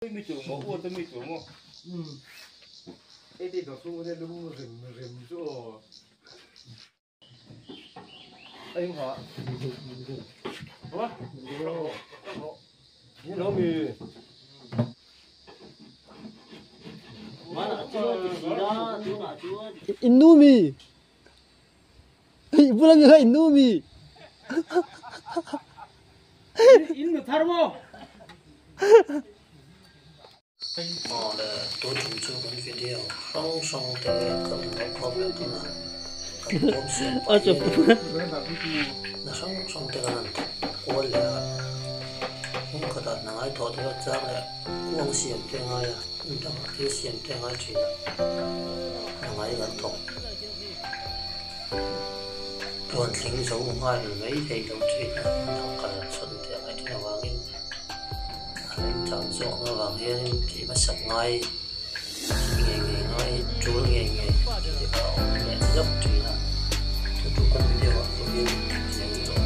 In nu mi? Bula mi kha in nu mi? In nu thar maw? Aw le, tun tum chu kan video hrang hrang te kan lo khawp leh dawn a, kan bawm siam pah hian hna hrang hrang te kan han thawk kual leh a, hmun khatah hna ngai thawh te chang leh kuang siam te a ngai a, hmun dangah thil siam te a ngai thin a, hna ngai kan thawk. Tuan thleng zo nghal mai thei lo thin a, hmun kal chhawn te a ngaih thin avangin a remchang zawkna avang hianin tih hmasak ngai tih ngei ngei ngai tul ngei ngei tih kha a awm leh zauh thin a, chu chu kan video ah pawh hian thleng tawh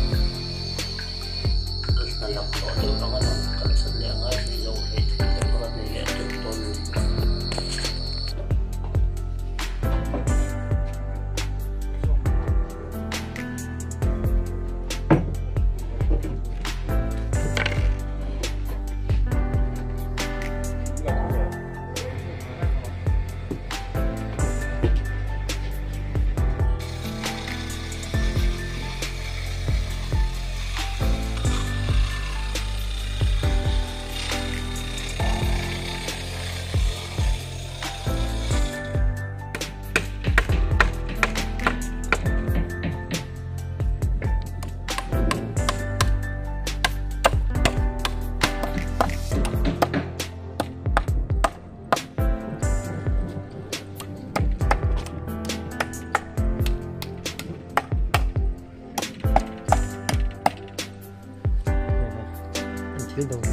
a hna lak tawh deuh anga lang kal chhan leh a ngai tih zo hlei thei lo kha kan nei leh deuh dawn a ni. Thil dawr te.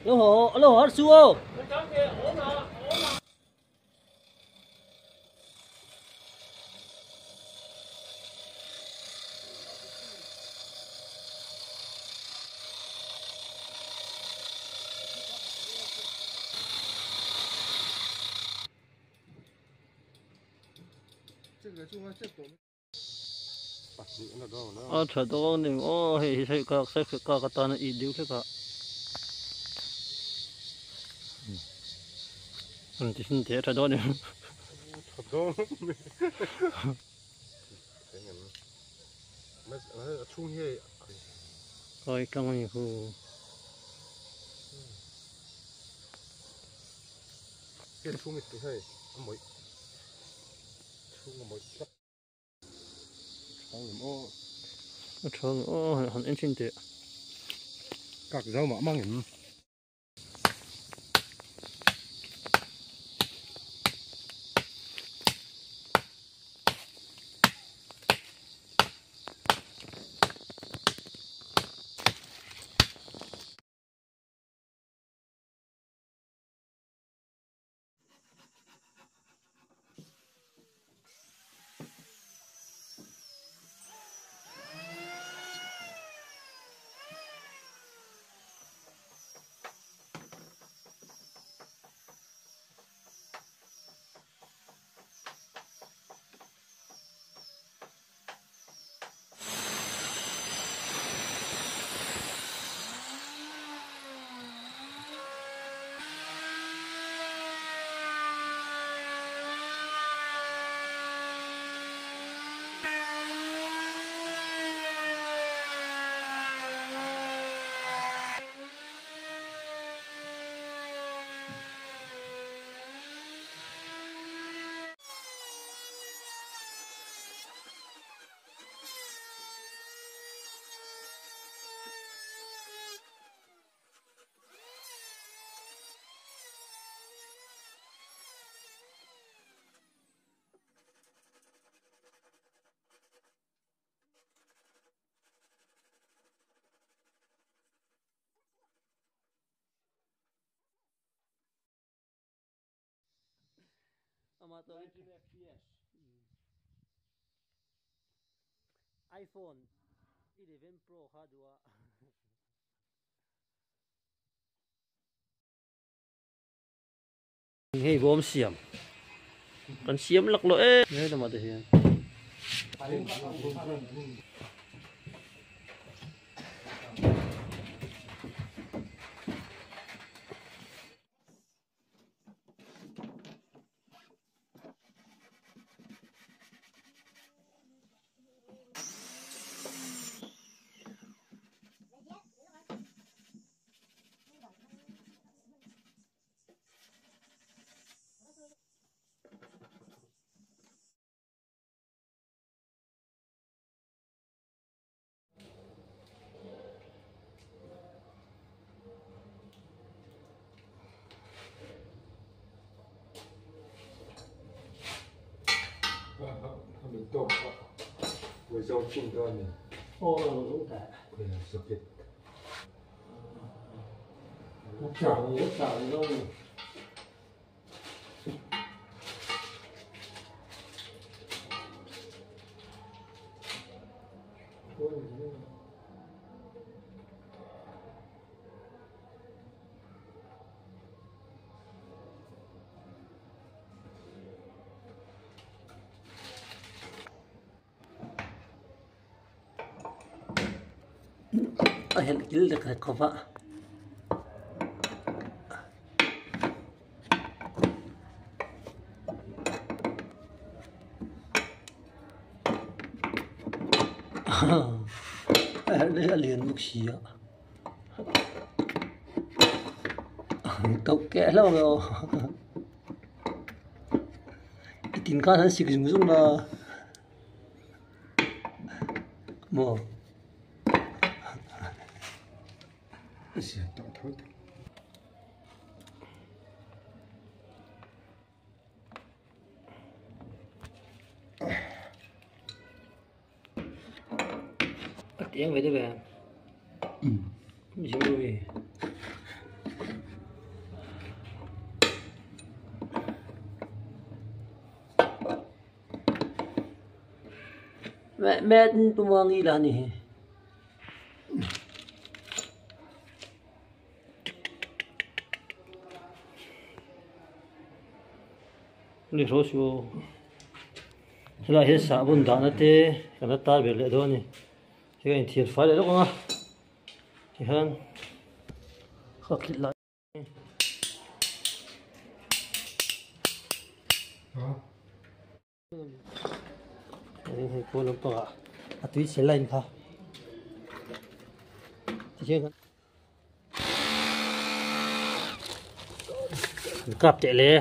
Lô hổ, lô hổ su ô. A tha dawn ni aw hei hi hei ka sai ka ka tan a i deuh hlek a an ti sin te a tha dawn ni tha dawn mi a chhung hi kai tlang ani hu hei chhung hi hei a mawih chhung a mawih tlat. A thang aw han en thin teh. Kak zau mah mang em. iPhone 11 Pro kha duwa hei bawm siam kan siam lak lo e hei lamah te hian A helh kil lek lek khawp a. A helh leh a lian bawk si a. Toh keh hlauh ang e aw. I tin khan an sik zung zung a. Maw. Tiếng về đây về. Rồi. Mẹ mẹ tôi mang đi là này. Đi số số. Helaiah hian sahbawn dahna te kan la tar ber leh dawn a ni. Hei ka inthiar fai leh lawk ang a tihian ka thlih lai. Hei pawn lampangah a tui chhe line kha tihian kan an kap teh le.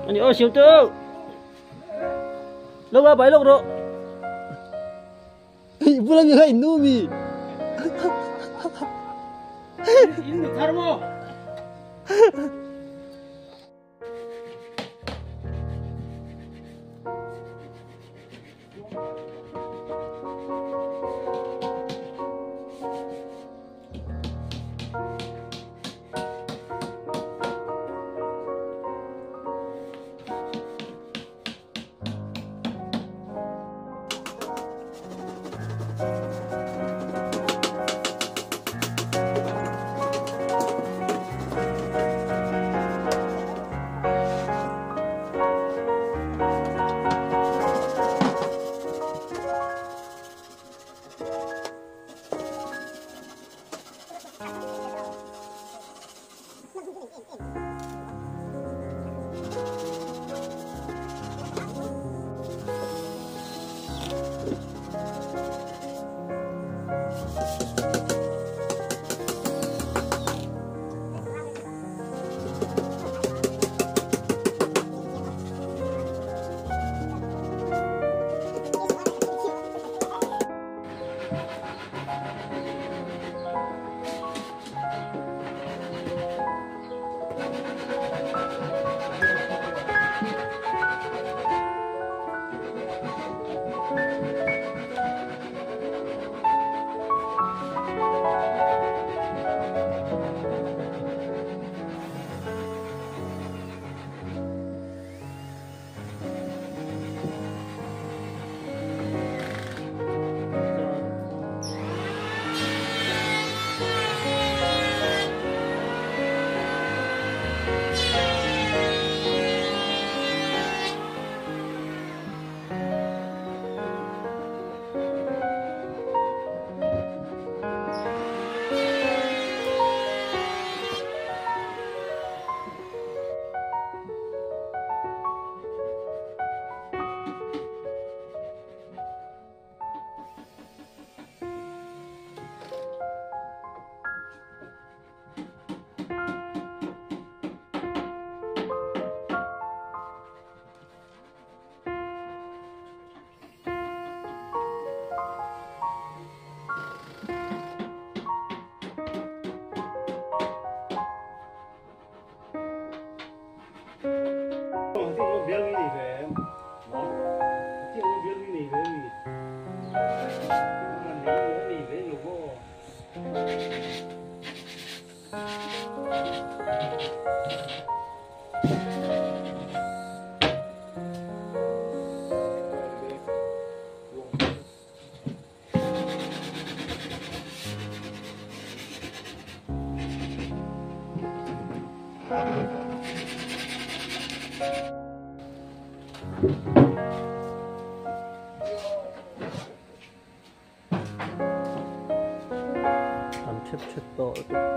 Anh ơi siêu tư lâu ba bảy lộc rồi bulan ni hay numi Tam thep thep tawh lutuk.